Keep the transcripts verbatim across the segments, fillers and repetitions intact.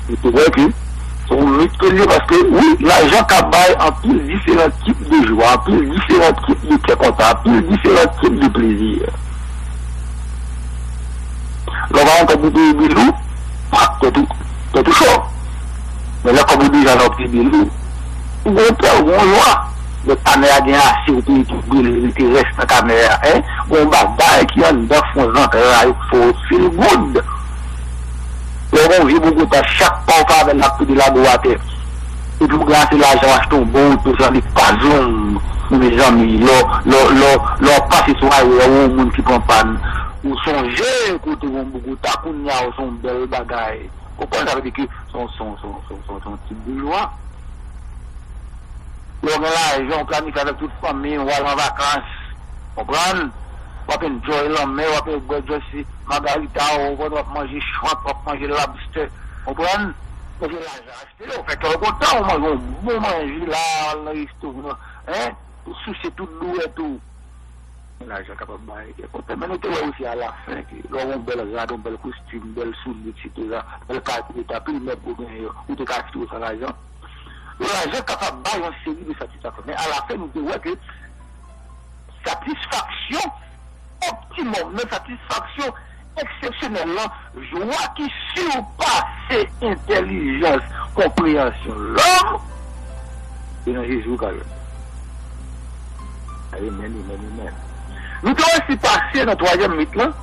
Ou te wè ke se yon mit ke l ye, paske, wi, lajan ka bay anpil diferan tip de jwa, anpil diferan tip de kè kontan, anpil diferan tip de plezi. Lè w pa gen kòb pou peye bil ou, tèt ou, tèt ou cho. Men lè kòb ou deja la, w peye bil ou, ou gon pè, ou gon jwa. Lè kanè a gen ase, ou peye tout bil, ou mete rès nan kanè a, en. Gon bagay ki anndan fon zantray ou k fè w feel good. Lè w gon vye bogota, chak pa w fè avè l, l ap toude lage w atè. Epi w gen ase lajan w achte yon bon oto, jan li k pa zoom. Men mezanmi, lè w, lè w, lè w, lè w ap pase sou highway a, ou wè yon moun ki pran pàn, ou sonje kote w yon bogota, kounye a w se yon bèl bagay. Konprann, sa vle di ke se yon, se yon, se yon, se yon, se yon, se yon ti boujwa. Lè w gen lajan, w planifye avèk tout fanmi w, w al an vakans. Konprann? W ap enjoy lanmè, w ap bwè Joyce Margarita, w konprann, w ap manje shrimp, w ap manje lobster. Konprann? Manje lajan, achte yo, fè kè w kontan, w manje yon bon manje la, al nan restoran, en, ou souse tout doulè tou. Lajan kapab bay kè kontan. Men nou te wè osi alafen ke lè w gen yon bèl rad, yon bèl kostim, bèl soulye, etsetera, bèl kalkileta, pil mèb ou genyen yo, ou te ka achte yo san lajan. Lajan kapab bay yon seri de satisfaksyon, men alafen nou te wè ke satisfaksyon optimòm nan, satisfaksyon eksepsyonèl lan, jwa ki sipase entèlijans, konpreyansyon lòm, se nan Jezi ou ka jwenn. Amen, amen, amen. Nou te osi pase nan twazyèm mit lan,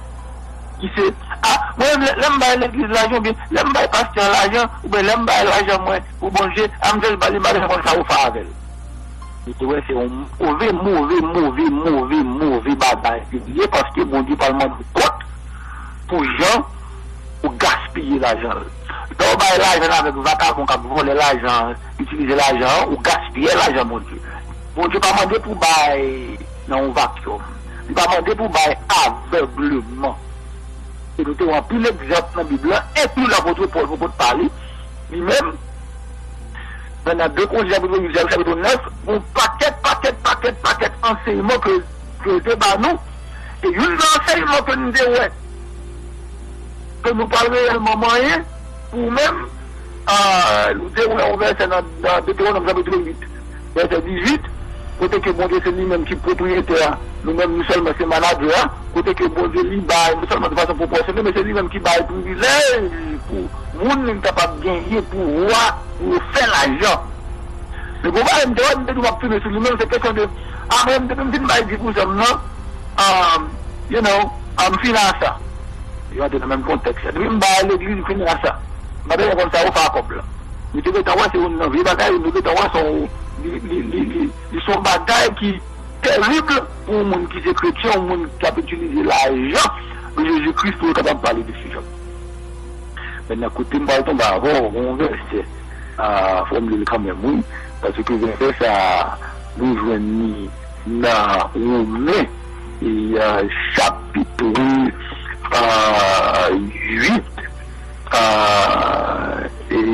ki se, a, mwen, lè, lè m bay legliz lajan, oubyen lè m bay pastè an lajan, oubyen lè m bay lajan mwen pou Bondye, a m jis ba li, m pa bezwen konn sa ou fè avè l. Ou te wè se yon move, move, move, move, move bagay ke li ye, paske Bondye pral mande w kont pou jan ou gaspiye lajan l. Lè w bay lajan avèk vakabon k ap vòlè lajan, itilize lajan an, ou gaspiye lajan Bondye. Bondye pa mande pou w bay nan yon vakyòm. Li pa mande pou w bay avègleman. E nou te wè anpil egzanp nan Bib la, enkli lapot Pòl, pou pot pa li, li menm, men nan de Korent chapit uit, chapit nèf, yon pakèt, pakèt, pakèt, pakèt ansèyman ke, ke l te ba nou. E youn nan ansèyman ke nou te wè, ke nou pa reyèlman manyen, pou ou menm, a, nou te wè yon vèsè nan, nan Detewonòm chapit uit, vèsè dizuit, kote ke Bondye se li menm ki pwopriyetè a, nou menm nou sèlman se manadjè a, kote ke Bondye li bay, non sèlman de fason pwopòsyone, men se li menm ki bay privilèj pou moun li kapab genyen pouvwa pou yo fè lajan. Men bon bagay, m te wè, m te di w m ap tounen sou li, men se kesyon de, apre m te, m fin bay di pou zòm nan, um, you know, um, m fin a sa. Yo antre nan menm kontèks la. Depi m bay legliz, m fin a sa. M pa bezwen konn sa yo fè a kòb la. Li te gentan wè se youn nan vye bagay, li te gentan wè se yon, li, li, li, li, li se yon bagay ki terib pou yon moun ki se kretyen, yon moun k ap itilize lajan de Jezi Kris pou yo kapab pale de sijè. Mentnan, kote m pral tonbe avè w, yon vèsè, a, fò m li l kanmenm, wi, paske vèsè sa a, nou jwenn li nan Women, e, a, chapit, a, uit, a, e,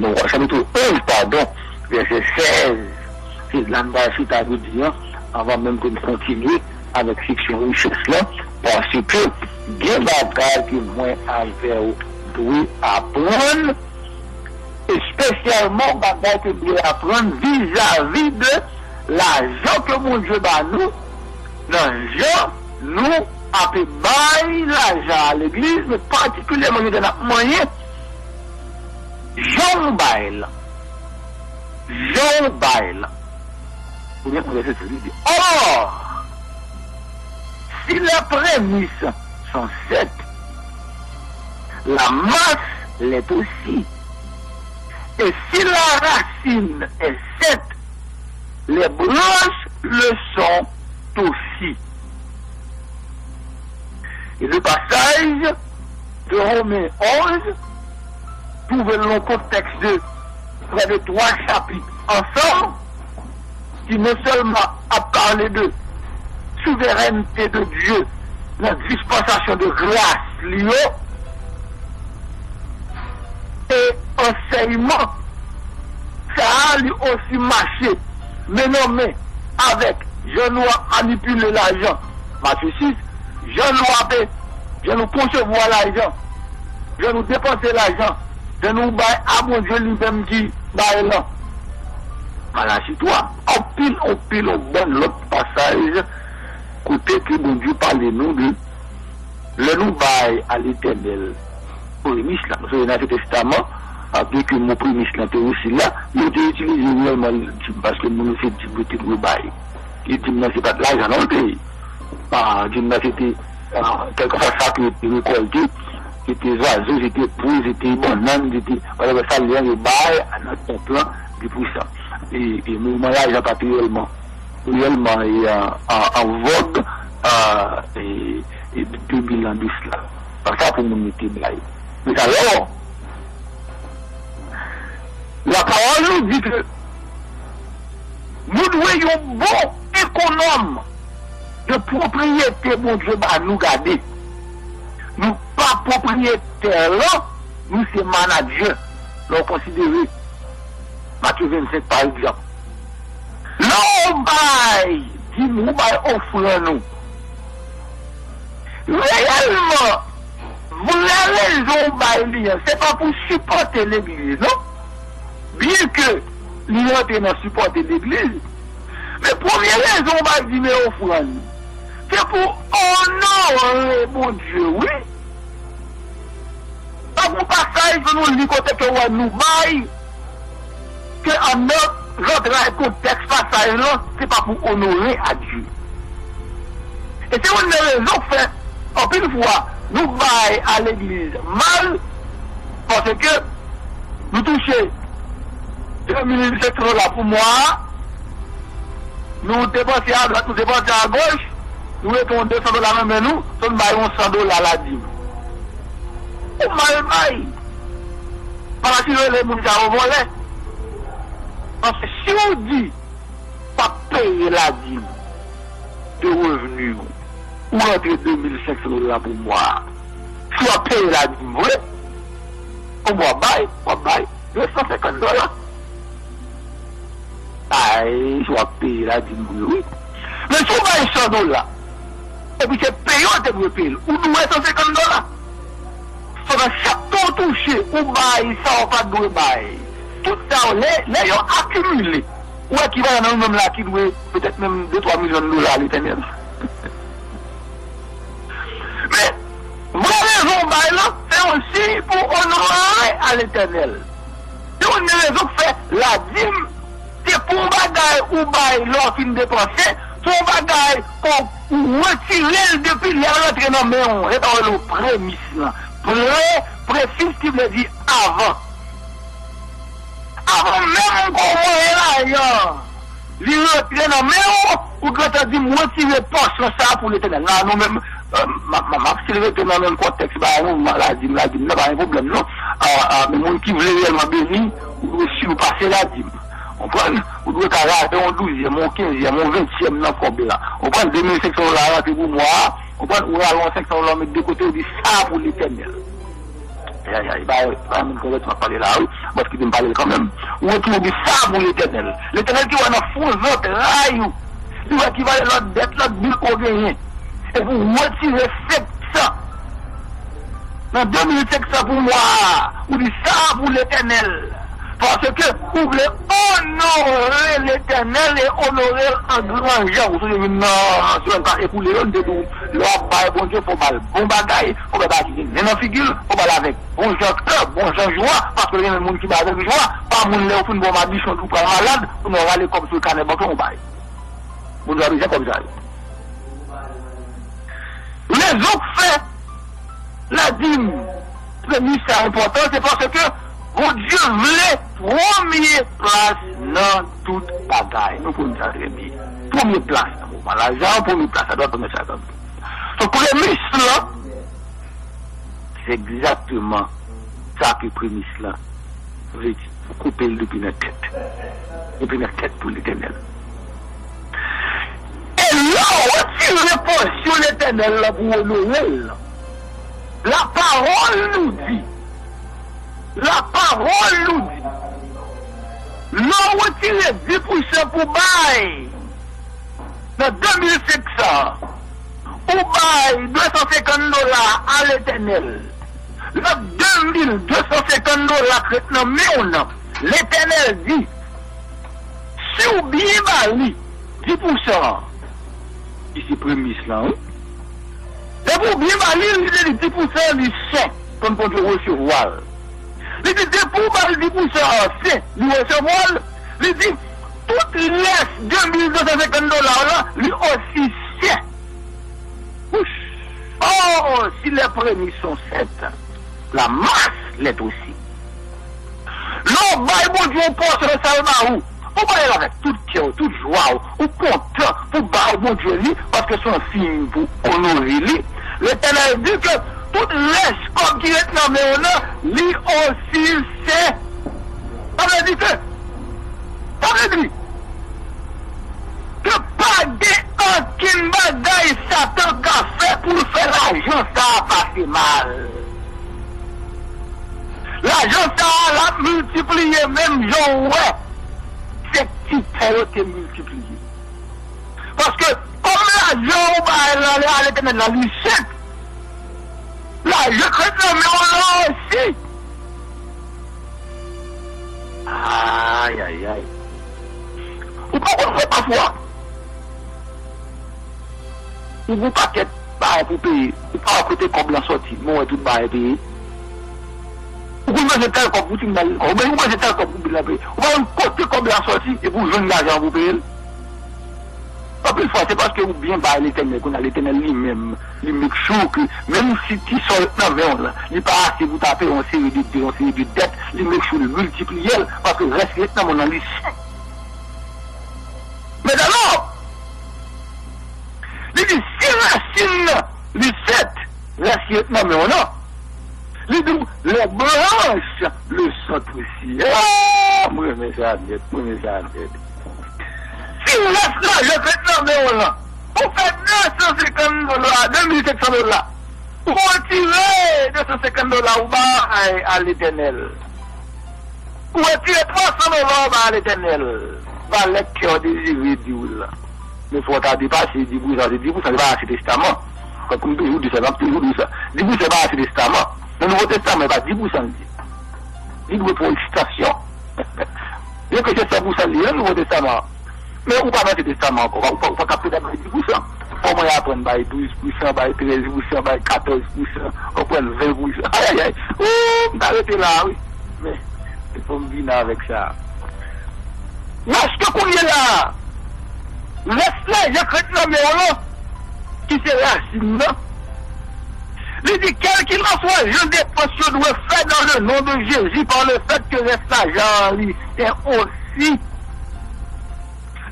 non, chapit onz, padon, vèsè sèz. Se la m pral chita jodi a, anvan menm ke m kontinye avèk seksyon richès la, paske gen bagay ke mwen avè w dwe aprann, espesyalman bagay ke m dwe aprann vizavi de lajan ke Bondye ba nou, nan jan nou ape bay lajan a legliz, men patikilyèman jan n ap manyen, jan w bay la. Jan w bay la. Premye konvèsasyon, li di, or, si les prémices sont saines, la masse l'est aussi. Et si la racine est saine, les branches le sont aussi. Et le passage de Romains onze, trouvé dans le contexte de près de trois chapitres ensemble, ki non sèlman ap pale de souverènte de Dye nan dispansasyon de gras li yo, e ansèyman sa a, li osi mache men nan men avèk jan nou ap manipile lajan, Matye sis, jan nou ape, jan nou konsevwa lajan, jan nou depanse lajan, Lè nou bay a Bondye li menm ki bay lan. Malachi twa, anpil, anpil, yon bann lòt pasaj kote ke Bondye pale nou de lè nou bay a Letènèl premis la. Paske nan Ansyen Testaman, a, byenke mo premis lan te osi la, yo te itilize reyèlman dim, paske moun yo se dim yo te dwe bay. E dim nan se pa t lajan non l te ye. A, dim nan se te, a, kèlkeswa sa ke yo te rekòlte, se te zwazo, se te poul, se te bannann, se te, whatever sa l ye, yo bay nan tanp lan, li pou sa. E, e mouvman lajan pa te reyèlman, reyèlman, e, an, an, an vòg, a, e, e de mil an de sila. Pa sa pou moun yo te bay. Men alò, lapawòl nou di ke nou dwe yon bon ekonòm de pwopriyete Bondye ba nou gade. Nou pa pwopriyetè lan, nou se manadjè. Lè w konsidere Matye vennsenk, pa egzanp, lè w bay dim ou, bay ofrann ou, reyèlman, vrè rezon w bay li an, se pa pou sipòte legliz, non. Byenke li rantre nan sipòte legliz, men premye rezon w bay dim e ofrann, se pou onore Bondye, wi. Tankou pasaj ke nou li kote ke wè nou bay, ke anndan zantray kontèks pasaj lan, se pa pou onore a Dye. E se youn nan rezon k fè, anpil fwa, nou bay a legliz mal, paske nou touche de mil senk san dola pou mwa a, nou depanse adwat, nou depanse agoch, nou rete yon de san dola nan men nou, fò n bay yon san dola ladim. Ou mal bay. Paske rele moun sa yo vòlè. Paske si w di w ap peye ladim de revni w, ou rantre de mil senk san dola pou mwa a. Si w ap peye ladim vre, konbyen w ap bay? W ap bay de san senkant dola. Ay, si w ap peye ladim vre, wi. Men si w bay san dola, epi se peye w te dwe peye l, ou dwe san senkant dola. Pandan chak tan w touche, ou bay sa w pa t dwe bay. Tout sa yo, lè, lè yo akimile, ou ekivalan nan nou menm la ki dwe petèt menm de twa milyon dola a Letènèl. Men, vrè rezon w bay lan, se yon siy pou onore a Letènèl. Se youn nan rezon k fè ladim, se pou yon bagay ou bay lè w fin depanse, se yon bagay ou, ou retire l depi lè l rantre nan men w. Se sa yo rele w premis lan. Pre, prefiks ki vle di avan. Avan menm ke w voye lajan an, li rantre nan men w, ou gentan di, "M retire pòsyon sa a pou Letènèl." Nan nou menm, euh, m ap, m ap, m ap still rete nan menm kontèks, ba, mouvman ladim, ladim nan, pa gen pwoblèm, non. Ah, ah, men moun ki vle reyèlman beni, ou dwe sipase ladim. Konprann? Ou dwe ka rale yon douzyèm, yon kenzyèm, yon ventyèm nan kòb la. Konprann? De mil senk san dola rantre pou mwa a, konprann? Ou rale yon senk san dola, ou met de kote, ou di, "Sa pou Letènèl." Ayayay, ba, ba moun konprann sa m ap pale la, wi. Bòs kite m pale l kanmenm. Ou retounen di sa pou Letènèl. Letènèl ki wè nan fon zantray ou. Li wè ki valè lòt dèt, lòt bil ke w genyen. Epi w retire senk san. Nan de mil senk san pou mwa a, ou di sa pou Letènèl. Paske ou vle onore Letènèl e onore l an gran jan. Ou sonje youn nan semèn pa ekoule yo, m te di w, lè w ap bay Bondye, fò w ba l bon bagay, fò w ba l bagay ki gen nen nan figi l, fò w ba l avèk bon jan kè, bon jan jwa, paske gen moun ki bay avèk jwa, pa moun lè yo fin ba w madichon, ou pral malad, ou nan rale kòb sou kanè bank lan, ou bay. Bondye pa bezwen kòb sa yo. Rezon k fè ladim, premis sa enpòtan, se paske Bondye vle premye plas nan tout bagay. Nou konn sa trè byen. Premye plas nan moman lajan, premye plas sa dwa premye sa. Donk, premis lan, se egzakteman sa ke premis lan vle di, koupe l depi nan tèt. Depi nan tèt pou Letènèl. E lè w retire pòsyon Letènèl la pou w onore l, lapawòl nou di, lapawòl nou di, lè w retire dis pousan pou bay, nan de mil senk san, ou bay de san senkant dola a Letènèl. Lòt de mil de san senkant dola k ret nan men w nan, Letènèl di, si w byen ba li dis pousan an, ki se premis lan, wi. Depi w byen ba li, li te di dis pousan an, li sen, konn Bondye resevwa l. Li di, depi w ba l dis pousan an, sen, li resevwa l. Li di, tout rès de mil de san senkant dola w lan, li osi sen. Wouch! Oh, si les prémices sont saintes, la masse l'est aussi. Lè w bay Bondye yon pòsyon nan sa l ba ou, ou bay l avèk tout kè w, tout jwa w, ou kontan pou ba Bondye li, paske se yon siy pou onore li. Letènèl di ke tout rès kòb ki ret nan men w nan, li osi sen. Sa vle di ke, sa vle di, ke pa gen okenn bagay Satan ka fè pou l fè lajan sa a pase mal. Lajan sa a, l ap miltipliye menm jan w wè se ti pè yo te miltipliye. Paske, kòm lajan ou bay la, la, Letènèl la, li sen, lajan k ret nan men w lan osi. Ayayay. Ou pa konn fè pafwa. Ou gon pakèt bagay pou peye. Ou pa wè kote kòb lan sòti. Men w wè tout bagay peye. Ou konn manje tèl kòb pou timoun nan lekòl. Oubyen ou manje tèl kòb pou bil lan peye. Ou pa konn kote kòb lan sòti epi w jwenn lajan pou peye l. Anpil fwa, se paske ou byen bay Letènèl, kounye a Letènèl li menm, li make sure ke menm si ti sa w ret nan men w lan, li pa ase pou ta peye yon seri de, de, yon seri de dèt, li make sure li miltipliye l, paske rès ki ret nan men w lan, li sen. Men alò, li di, si rasin nan, li sent, rès ki ret nan men w lan, li di w, les branches le sont aussi. Ah, mwen renmen sa nèt, mwen renmen sa nèt. Si rès lajan k ret nan men w lan, ou fè de san senkant dola, de mil senk san dola, ou retire de san senkant dola, ou bay a Letènèl. Ou retire twa san dola, ou bay a Letènèl. Valè kè w dezire di w lan. Men fò w ta depase dis pousan, se dis pousan, se pa achte testaman. Fòk m toujou di sa, m ap toujou di sa. Dis pousan pa achte testaman. Nan Nouvo Testaman, e pa dis pousan l ye. Li dwe pou yon ekstansyon. Byenke se san pousan li ye nan Nouvo Testaman an. Men ou pa nan Testaman ankò, ou pa, ou pa ka pede bay dis pousan. Fò mwen aprann bay douz pousan, bay trèz pousan, bay katòz pousan, konprann ven pousan. Ayayay! Ooh, m ta rete la a, wi. Men, fò m vini avèk sa. Paske kounye la a, rès lajan k ret nan men w lan, ki se rasin nan, li di, quel qu'il en soit, jan depans yo dwe fè dans le nom de Jésus, par le fait que rès lajan an li sen osi,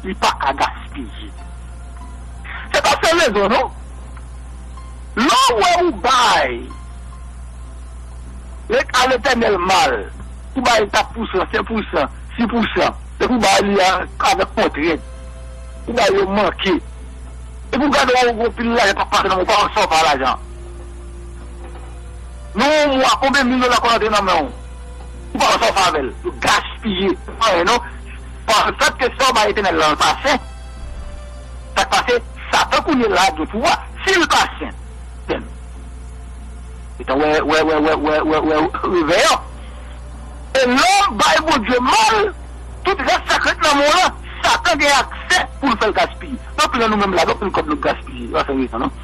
li pa ka gaspiye. Se pa sèl rezon, non. Lè w wè ou bay, e a Letènèl mal, ou bay kat pousan, senk pousan, sis pousan, epi ou bay li a, avèk kontrent, ou bay yo manke, epi ou gade w gon pil lajan k ap pase nan men w, ou pa wè sa w fè a lajan. Nan yon mwa, konbyen mil dola konn antre nan men w? Ou pa wè sa w fè avè l? Ou gaspiye. Pa anyen non. Paske sa w bay Letènèl lan pa sen. Sa k pase? Satan kounye la gen pouvwa. Si l pa sen, tande. Gentan wè, wè, wè revè an. E lè w bay Bondye mal, tout rès sa k ret nan men w lan, Satan gen aksè pou l fè l gaspiye. Anpil nan nou menm la, gen anpil kòb nou gaspiye. Sa se rezon, non?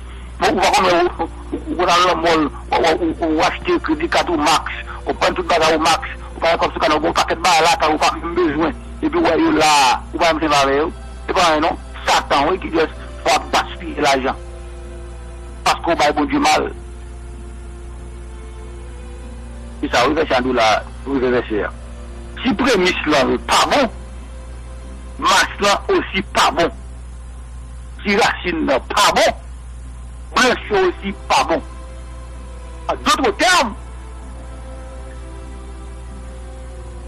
Bon, ou pa konn wè, ou, ou, ou konn al nan mòl, ou, ou, ou, ou achte kredi kat ou max, ou pran tout bagay ou max, ou pa gen kòb sou kanè, ou gen yon pakèt bagay lakay ou pa menm bezwen, epi ou wè yo la, ou pa menm sèvi avè yo. Se pa anyen non, Satan wi ki di fò w ap gaspiye lajan. Paske w bay Bondye mal. Se sa wi, vèsè an dou la, wi, vèsè a. Si premis lan pa bon, mas lan osi pa bon. Si rasin nan pa bon, branch yo osi pa bon. An dòt tèm,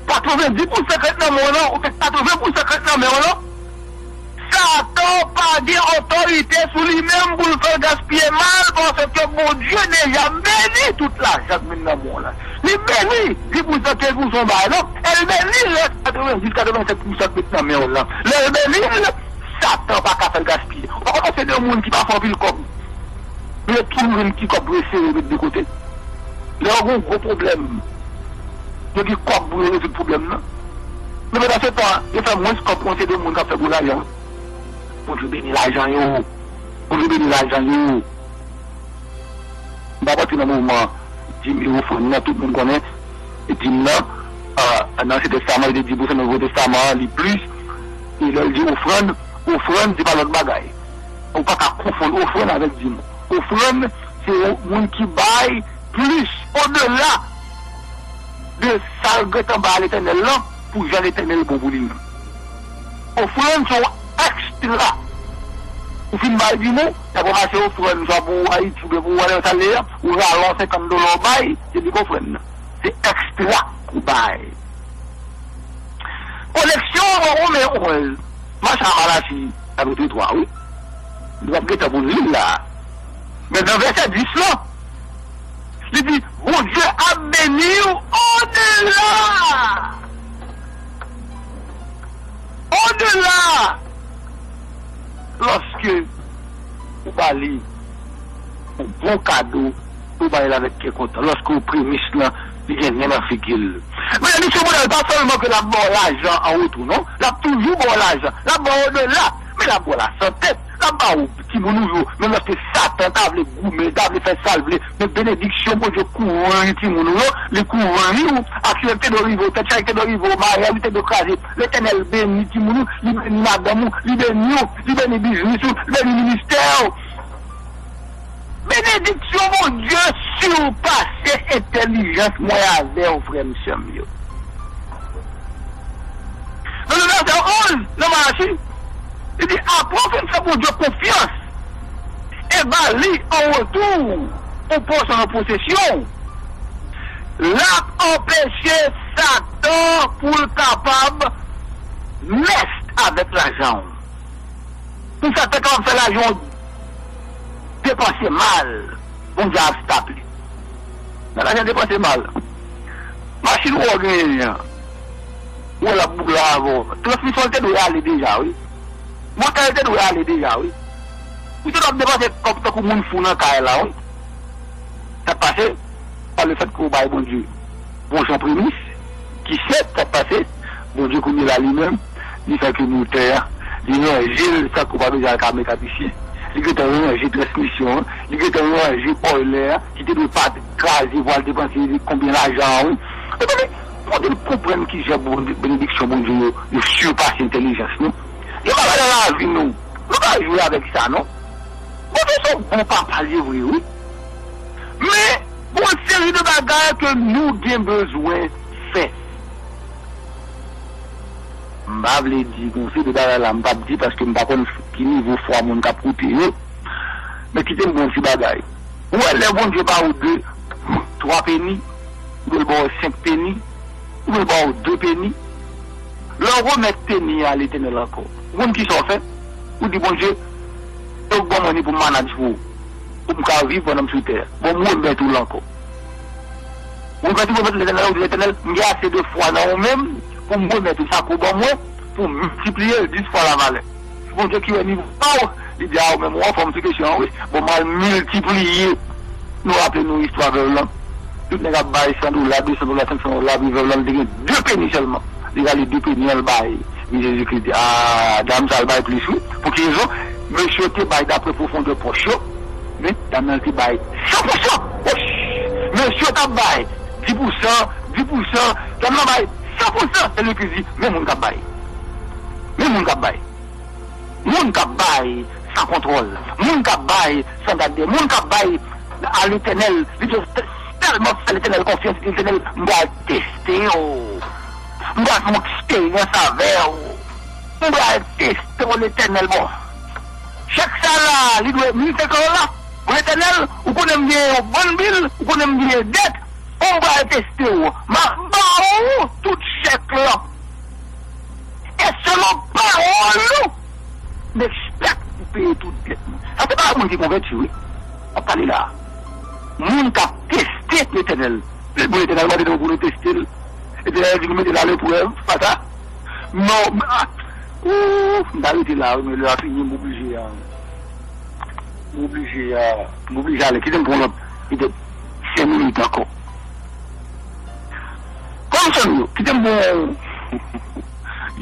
katrevenndis pousan k ret nan men w lan, oubyen katreven pousan k ret nan men w lan, Satan pa gen otorite sou li menm pou l fè l gaspiye mal, paske Bondye deja beni tout lajan k vin nan men w lan. Li beni dis pousan, kenz pousan w bay lan, e l beni rès katrevenndis, katrevennsèt pousan k ret nan men w lan. Lè l beni l, Satan pa ka fè l gaspiye. Ou pa konnen se de moun ki pa fè anpil kòb, men yo toujou jwenn ti kòb yo sere met de kote. Lè yo gen yon gwo pwoblèm, yo gen kòb pou yo rezoud pwoblèm nan. Men pandan se tan, yo fè mwens kòb pou yon seri de moun k ap fè gwo lajan. Bondye beni lajan yo. Bondye beni lajan yo. M pa pati nan mouvman dim e ofrann nan, tout moun konnen dim nan, euh, nan Ansyen Testaman, li te di pou sa, nan Nouvo Testaman an, li plis. E lè l di ofrann, ofrann, se pa lòt bagay. Ou pa ka konfonn ofrann avèk dim. Ofrann, se yon moun ki bay plis, odela de sa l gentan bay a Letènèl lan, pou jan Letènèl bon pou li menm. Ofrann se yon èkstra. Ou fin bay dim ou, y ap ranmase ofrann, swa pou Ayiti oubyen pou whatever sa l ye a, ou rale yon senkant dola ou bay, se li k ofrann nan. Se èkstra ou bay. Koleksyon Women onz, mache a Malachi, chapitre twa, wi. Nou ap gentan pou n li l la. Men nan vèsè dis lan, li di, Bondye ap beni w odela. Odela. Lòske ou ba li yon bon kado, ou ba li l avèk kè kontan. Lòske ou premis lan, li gen nen nan figi l. Men li sou modèl pa sèlman ke l ap ba w lajan an retou, non. L ap toujou ba w lajan. L ap ba w odela. Men l ap ba w lasante. L ap ba w timoun ou yo. Men lòske Satan ta vle goumen, ta vle fè sa l vle, men benediksyon Bondye kouvri timoun ou yo, li kouvri w. Aksidan ki te dwe rive w, tèt chaje ki te dwe rive w, maryaj ou te dwe kraze. Letènèl beni timoun ou, li beni madanm ou, li beni w, li beni biznis ou, li beni ministè w. Benediksyon Bondye sipase entèlijans mwen avè w, frè m, sè m yo. Nan vèsè onz, nan Malachi, li di, apre w fin fè Bondye konfyans e ba li an retou yon pòsyon nan posesyon w, l ap anpeche Satan pou l kapab mès avèk lajan w. Pou Satan kapab fè lajan w depanse mal, Bondye ap stop li. Nan lajan depanse mal. Machin ou genyen an, ou wè l ap boule avè w. Transmisyon l te dwe ale deja, wi. Motè l te dwe ale deja, wi. Ou te dwe ap depanse kòb tankou moun fou nan kay la, wi. Sa k pase? Pa lefètke ou bay Bondye bon jan premis, ki senp, sa k pase? Bondye kounye la li menm, li fè ke motè a, li ranje l tankou pa bezwen al ka mekanisyen. Li gentan ranje transmisyon an, li gentan ranje òylè a, ki te dwe pa kraze pou al depanse konbyen lajan an, wi. Ebyen, Bondye konprann kijan Bondye, benediksyon Bondye yo, yo sipase entèlijans nou. Gen bagay nan lavi nou, nou pa jwe avèk sa, non. Bondye se yon bon papa, li vre, wi. Men, gen yon seri de bagay ke nou gen bezwen fè. M pa vle di, gen yon seri de bagay la, m p ap di paske m pa konn ki nivo fwa moun k ap koute yo. Men kite m di yon ti bagay. Ou wè, lè Bondye ba ou de, twa peni, ou dwe l ba w senk peni, ou dwe l ba w de peni. Lè w remèt peni a Letènèl ankò, ou konn kisa w fè? Ou di, Bondye, e w k ban mwen li pou m manaj pou ou, pou m ka viv pandan m sou tè a. Bon, m remèt ou l ankò. Ou konn kisa w remèt Letènèl, ou di, Letènèl, m gen ase de fwa nan ou menm pou m remèt ou sa ke w ban mwen, pou m miltipliye l dis fwa lavalè. Bondye ki wè nivo pa w, li di, a, ou menm ou anfòm sou kesyon an, wi. Bon, m al miltipliye. Nou raple nou istwa vèv lan. Tout nèg ap bay san dola, de san dola, senk san dola, epi vèv lan, li te gen de peni sèlman. Li rale de peni an, l bay. Men Jezikri di, a, dam sa, l bay plis, wi. Pou ki rezon? Mesye yo te bay dapre pwofondè pòch yo, men dam nan te bay san pou san. Wouch! Mesye yo t ap bay dis pou san, dis pou san, dam nan bay san pou san. E li ki di, men moun k ap bay. Men moun k ap bay. Moun k ap bay san kontwòl, moun k ap bay san gade, moun k ap bay a Letènèl, li te tèlman fè Letènèl konfyans, li di, Letènèl, m pral teste w. M pral fè yon eksperyans avè w. M pral teste w, Letènèl. Bon, chèk sa la, li dwe mil senk san dola. Bon, Letènèl, ou konnen m gen yon bann bil, ou konnen m gen dèt, bon, m pral teste w. M ap ba ou tout chèk lan. E selon pawòl ou, m ekspèk pou peye tout dèt mwen. Sa se pa moun ki konvèti, wi. M ap pale la. Moun k ap teste Letènèl. Lè bon Letènèl mande nou pou nou teste l. Letènèl di nou mete l a leprèv, pa sa? Non, m, a, ou, m ta rete la, wi, men lè a fini, m oblije a. M oblije a, m oblije ale. Kite m pran lòt, petèt, senk minit ankò. Monchè m yo, kite m bon.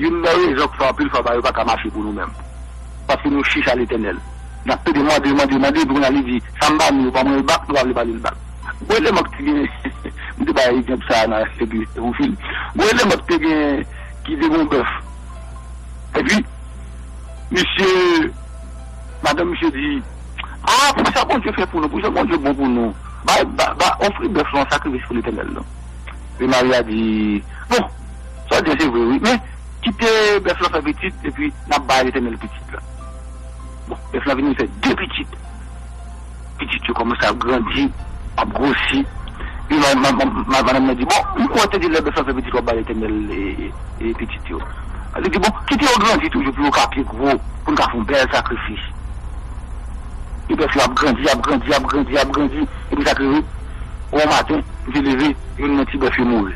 Youn nan rezon k fè anpil fwa bagay yo pa ka mache pou nou menm. Paske nou chich a Letènèl. N ap pede mande, mande, mande, epi kounye a li di, sa m ba nou yo, ban mwen l bak, nou pa vle ba li l bak. Gon eleman ki te gen, m te bay egzanp sa a nan epi Tewofil. Gon eleman ki te gen, ki te gen yon bèf. Epi, misye, madanm misye di, a, pou sa Bondye fè pou nou, pou sa Bondye bon pou nou, ba, ba, ba, ofri bèf lan an sakrifis pou Letènèl, non. Epi Mari a di, bon, sa w di a se vre, wi, men kite bèf lan fè pitit, epi n ap bay Letènèl pitit la. Bon, bèf lan vini fè de pitit. Pitit yo kòmanse ap grandi, ap gwosi. Epi ma-, ma-, ma-, ma-, madanm nan di, bon, m kwè w te di lè bèf lan fè pitit, w ap bay Letènèl, e, e, e pitit yo. Li di, bon, kite yo grandi toujou pou yo ka pi gwo, pou n ka fè yon bèl sakrifis. Epi bèf la ap grandi, ap grandi, ap grandi, ap grandi. Epi sa k rive, yon maten, misye leve, youn nan ti bèf yo mouri.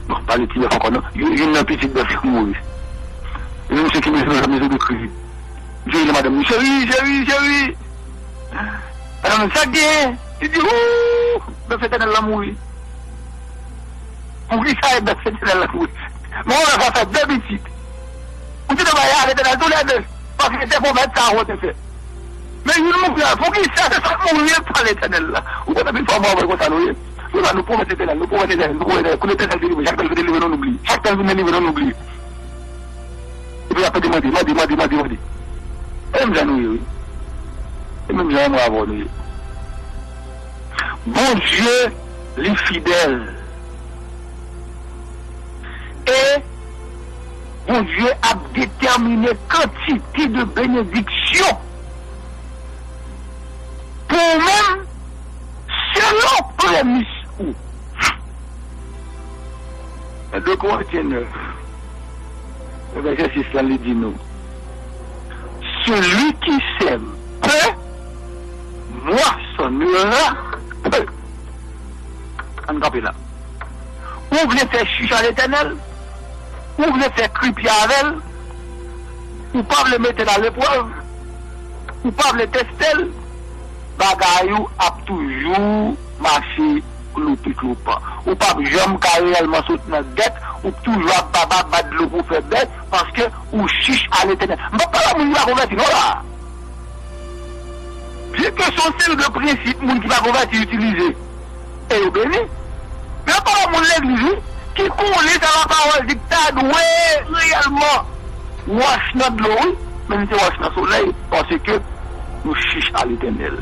Bon, pa di ti bèf ankò non, youn, youn nan pitit bèf yo mouri. Epi misye kenbe sou nan mize de kri. Misye rele madanm li, cheri, cheri, cheri. Madanm li, sa k genyen? Li di, ooh, bèf Letènèl la mouri. Poukisa e bèf Letènèl la mouri? Men yon bèf la fè de pitit. Ou te dwe bay a Letènèl toulède. Paske se pwomès sa a ou te fè. Men youn mouri a, poukisa se sa k mouri pa Letènèl la? Ou konn anpil fwa mwen avè konsa nou ye. Nou la, nou pwomèt Letènèl, nou pwomèt Letènèl, nou pwomèt Letènèl. Kou Letènèl delivre, chak tan l vin delivre nou, nou bliye. Chak tan l vin delivre nou, nou bliye. Epi apre te mande, mande, mande, mande, mande. E menm jan nou ye, wi. E menm jan mwen avè w nou ye. Bondye, li fidèl. E Bondye ap detèmine kantite de benediksyon pou ou menm selon premis ou. Nan de Korentyen nèf, vèsè sis la, li di nou, celui qui sème peu moissonnera peu. Ann kanpe la. Ou vle fè chich a Letènèl? Ou vle fè kri pye avè l? Ou pa vle mete l aleprèv? Ou pa vle teste l? Bagay ou ap toujou mache kloupi kloupan. Ou p ap janm ka reyèlman sot nan dèt, ou toujou ap baba bat dlo pou fè bèt, paske ou chich a Letènèl. M p ap pale a moun ki pa konvèti non la. Byenke se yon seri de prensip moun ki pa konvèti itilize, e yo beni. Men pawòl moun legliz wi, ki konnen sa lapawòl di k ta dwe reyèlman wòch nan dlo wi, men li se wòch nan solèy, paske nou chich a Letènèl.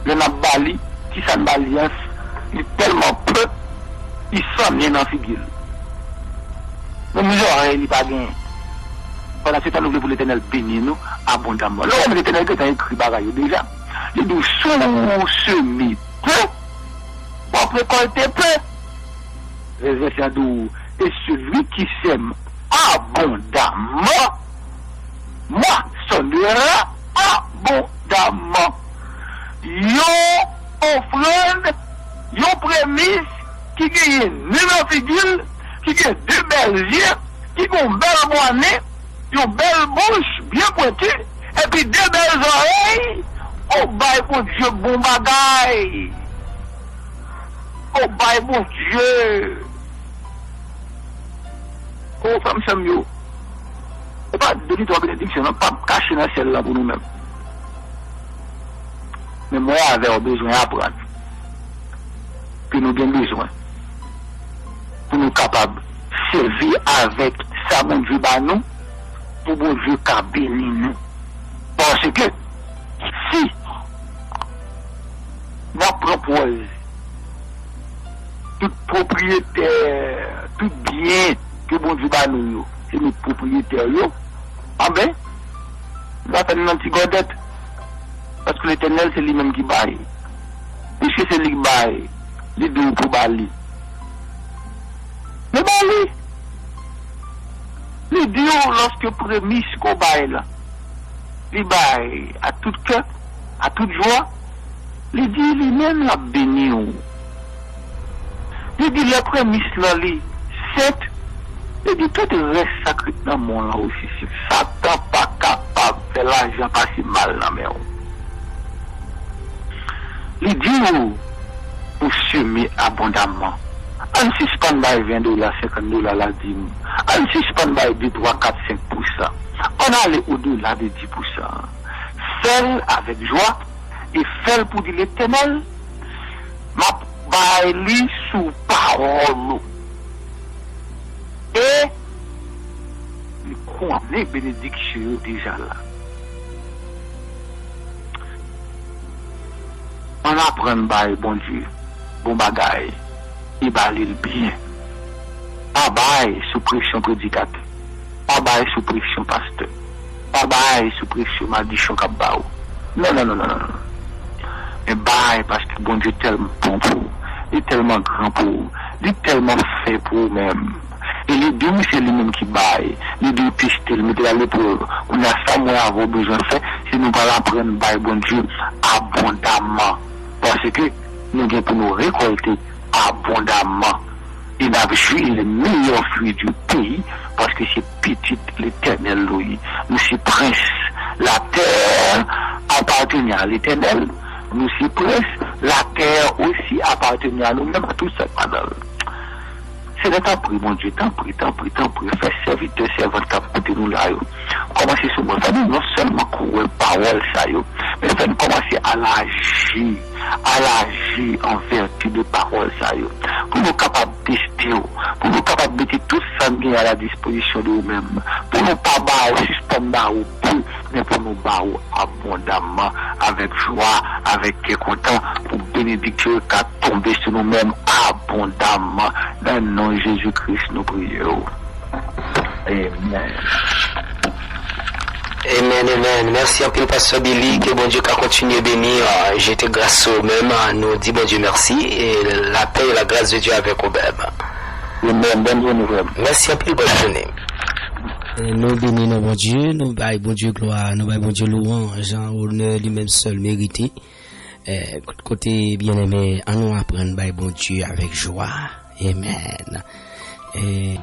Lè n ap ba li, kisa n ba li an, li tèlman pe, li san nen nan figi l. Menm zòrèy li pa genyen. Pandan se tan nou vle pou Letènèl beni nou abondaman. Lè w wè Letènèl gentan ekri bagay yo deja. Li di w, si w seme pe, w ap rekòlte pe. Vèsè a di w, et celui qui sème abondamment moissonnera abondamment. Yon ofrann, yon premis ki genyen nen nan figi l, ki gen de bèl zye, ki gen yon bèl bwa nen, yon bèl bouch byen pwenti, epi de bèl zòrèy, ou bay Bondye bon bagay. Ou bay Bondye. O frè m, sè m yo, e pa de ni twa benediksyon nan p ap kache nan syèl lan pou nou menm. Men mwen avè w bezwen aprann ke nou gen bezwen pou nou kapab sèvi avèk sa Bondye ba nou, pou Bondye ka beni nou. Paske si n ap pran pòz tout pwopriyetè, tout byen ke Bondye ba nou yo, se nou k pwopriyetè yo, anben, nou va fè nou nan ti gòdèt. Paske Letènèl, se li menm ki bay. Piske se li k bay, li di w pou ba li. Men ba li. Li di w lòske premis ke w bay la, li bay a tout kè, a tout jwa, li di li menm l ap beni w. Li di lè premis lan li sent, li di tout rès sa k ret nan men w lan osi sent. Satan pa kapab fè lajan pase mal nan men w. Li di w pou seme abondaman. Ann sispann bay ven dola, senkant dola ladim. Ann sispann bay de, twa, kat, senk pousan. Ann ale odela de dis pousan. Fè l avèk jwa e fè l pou di Letènèl, m ap bay li sou pawòl ou. E li konnen benediksyon yo deja la. Ann aprann bay Bondye bon bagay e ba li l byen. Pa bay sou presyon predikatè. Pa bay sou presyon pastè. Pa bay sou presyon madichon k ap ba ou. Non, non, non, non, non. Men bay paske Bondye tèlman bon pou ou. Li tèlman gran pou ou. Li tèlman fè pou ou menm. E li di w se li menm ki bay. Li di w teste l, mete l a leprèv. Kounye a sa mwen avè w bezwen fè, se nou pral aprann bay Bondye abondamman. Paske nou gen pou nou rekòlte abondamman. E n ap jwi le meilleur fruit du pays, paske se pitit Letènèl nou ye. Nou se prens. La terre appartenait à l'Éternel. Nou se prens. La terre aussi appartenait à nous menm, a tout sa k pa nan l. Senyè, tanpri, Bondye, tanpri, tanpri, tanpri, fè sèvitè, sèvant k ap koute nou la yo kòmanse sou mwen. Fè nou non sèlman kwè pawòl sa yo, men fè n kòmanse al aji, al aji an vèti de pawòl sa yo. Pou nou kapab teste w, pou nou kapab mete tout sa n gen a la dispozisyon de ou menm, pou nou pa ba ou, sispann ba ou pe, men pou nou ba ou abondamman, avèk jwa, avèk kè kontan, pou benediksyon yo ka tonbe sou nou menm abondamman. Nan non Jezi Kris, nou priye w. Amen. Amen, amen. Mèsi anpil, Pastè Billy. Ke Bondye ka kontinye beni, euh, jete gras sou ou menm. Nou di Bondye mèsi. E la paix et la grâce de Dieu avec ou menm. Amen. Bonne journée, frère. Mèsi anpil, bonne journée. E nou beni non Bondye, nou bay Bondye glwa, nou bay Bondye lwanj, an onè li menm sèl merite. E, kote byeneme, an nou aprann bay Bondye avèk jwa. Amen. E,